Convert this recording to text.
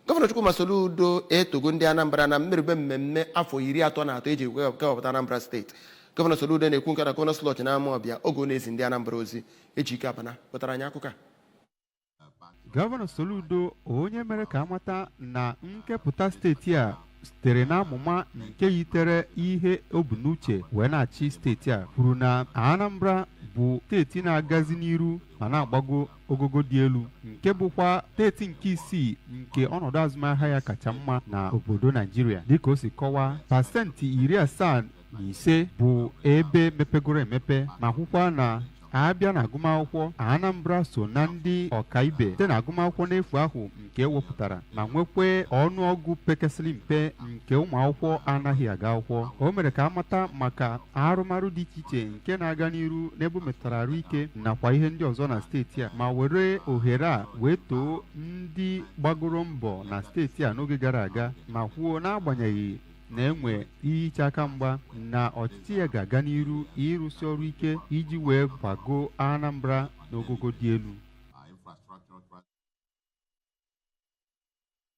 Gọvanọ Chukwuma Soludo etogo ndị Anambra na mmerube mmemme afọ 33 eji kewapụta Anambra Steeti. Gọvanọ Soludo na-ekwu nke na Governors Lodge na Amawbịa oge ọ na-ezi ndị Anambra ozi. Ejike Abana wetara anyị akụkọ a. Gọvanọ Soludo, onye mere ka amata na nkepụta steeti a sitere n'amụma nke yitere ihe o bu n'uche wee na-achị steeti a, kwuru na Anambra bụ steeti na-agazi n'iru ma na-agbago ogogo dị elu, nke bụkwa steeti nke isii nke ọnọdụ azụmahịa ya kacha mma na obodo Naijiria. Dịka o si kọwaa, 75% bụ ebe mepegoro emepe, ma hụkwa na abịa na agụmakwụkwọ, Anambra so na ndị ọkaibe site na agụmakwụkwọ n'efu ahụ nke ewepụtara, ma nwekwe ọnụọgụ pekasịrị mpe nke ụmụ akwụkwọ anaghị aga akwụkwọ. O mere ka amata maka arụmarụ dị iche iche nke na-aga n'iru n'ebe o metụtara ahụike nakwa ihe ndị ọzọ na steeti a, ma were ohere a wee too ndị gbagoro mbọ na steeti a n'oge gara aga, ma kwuo n'agbanyeghị na-enwe ihe iche aka mgba, na ọchịchị ya ga-aga n'iru ịrụsi ọrụ ike iji wee gbago Anambra n'ogogo dị elu.